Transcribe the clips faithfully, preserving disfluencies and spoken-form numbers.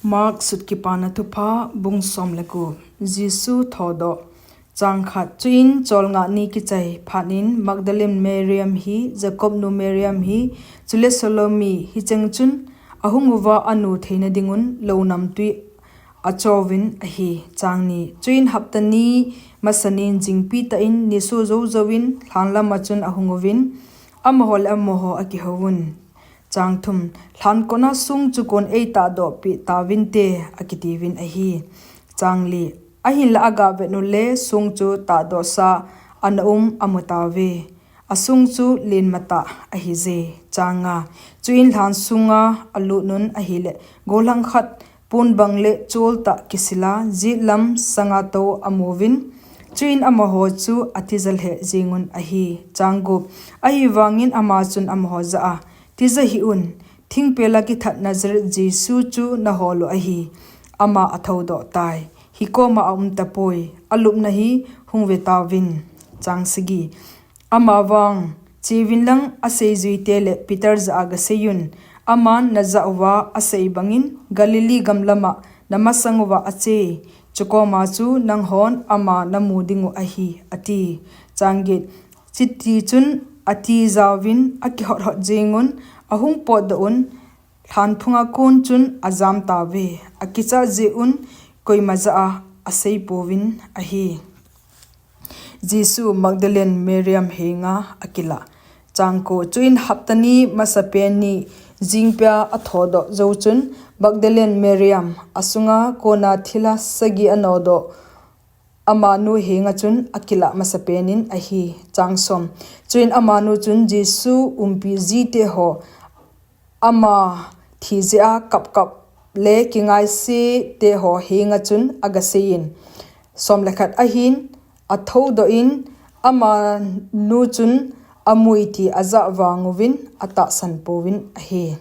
Mark sut Kipana Thupha, bung som le gup. Jesu thodoh. Chang khat. Chuin cholngah ni kichai phat in Magdalene Mariam hi, Jacob nu Mariam hi, chule Salome hi cheng chun ahung uva anu theina dingun lou namtui achouvin ahi. Chang ni. Chuin hapta ni masa nin jingpi tah in niso jou jouvin lhan lama chun ahung uvin, amaho le amaho akihouvun. Chang thum. Lhan kona song chu kon eitahdoh peh tauvinte, akitiuvin ahi. Chang li. Ahinla aga vet ule song chu tahdohsa ana um amu tauve. Asong chu lenmatah ahije. Chang nga. Chuin lhan sunga alut un ahile, gollhang khat pon bang le chol tah kisila, jet lam sanga tou amuvin, chuin amaho chu atija lheh jengun ahi. Chang gup. Ahivangin ama chun amaho jah a, tija hih un, thingpela kithat Nazareth Jesu chu nahol u ahi. Ama athoudoh tai. Hikoma aum tapoi. Alupna hi hung ve tauvin. Chang sagi. Amavang cheuvin lang aseijuite le Peter jah a gaseiyun. Aman najah uva asei bangin Galilee gam lama namasang uva ache. Chukoma chu nanghon ama namu dingu ahi, ati. Chang get. Chutichun atijauvin akihot hot jengun, ahung potdoh un, lhan phunga kon chun ajam tauve. Akichat jeh un koima jah a aseipouvin ahi. Jesu Magdalene Mariam henga akilah. Chang ko. Chuin hapta ni masapen ni jingpia athodoh jou chun Magdalene Mariam, asunga kona thilha sagi anodoh amanu henga chun akilah masapen in ahi. Chang som. Chuin amanu chun Jesu umpi jiteho, ama thi jeh a kapkap le kingaise teho henga chun agaseiyin. Som le khat. Ahin athoudoh in amanu chun amui ti ajah vang uvin atahsan pouvin ahi.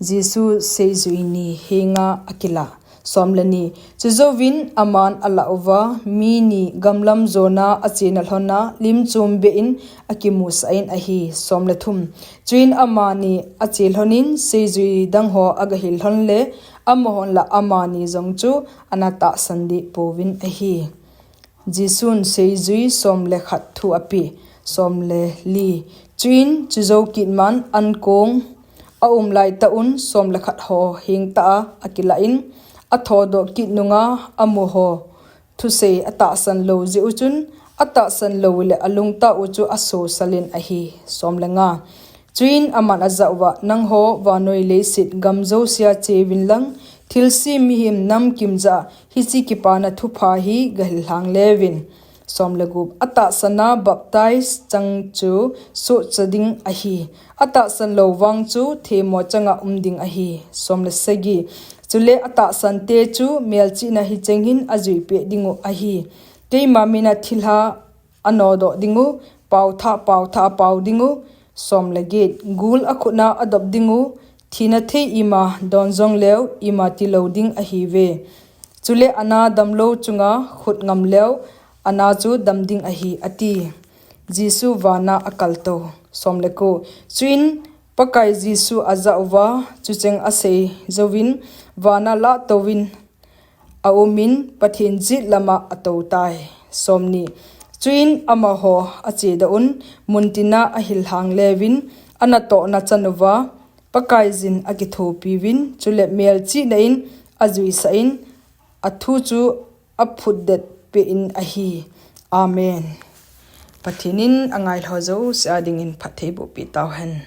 Jesu seijui ni henga akilah. Som le ni. Chujouvin aman alah uva, mi ni gamlam jona achena lhona lim chom beh in akimusah in ahi. Som le thum. Chuin amani ache lhonin seijui dangho agahil lhon le, amahon la amani jong chu ana tahsan deh pouvin ahi. Jesun seijui som le khat thu ape. Som le li. Chuin chujou kitman ankong aum laitah un som le khat ho hengtah a akilah in, athodoh kit nunga amuho thusei atahsan lou jeh u chun, atahsan lou u le alungtah u chu asosal in ahi. Som le nga. Chuin aman ajah uva, nangho vannoi leiset gam jousea cheuvin lang, thilse mihem namkim jah a hiche Kipana Thupha hi gahil lhang leuvin. Som le gup. Atahsan a baptize chang chu sohcha ding ahi. Atahsan lou vang chu themmo changa um ding ahi. Som le sagi. Chule atahsan te chu melchihna hicheng hin ajuipeh dingu ahi. Keima mina thilha anodoh dingu, paothah, paothah apao dingu. Som le get. Gul akhutna adop dingu, thina thei ima don jongleu ima tilou ding ahiuve. Chule ana damlou chunga khut ngamleu ana chu dam ding ahi, ati. Jesu vana akaltou. Som le ko. Chuin Pakai Jesu ajah uva, chucheng asei jouvin, vana lahtouvin aumin, Pathen jet lama atoutai. Som ni. Chuin amaho achedoh un, muntina ahil lhang leuvin, anatohna chan uva Pakaiyin akithopiuvin, chule melchihna in ajuisah in, athu chu aphutdet peh in ahi. Amen. Pathen in angailhah jouse a dingin phatthei bohpeh tauhen.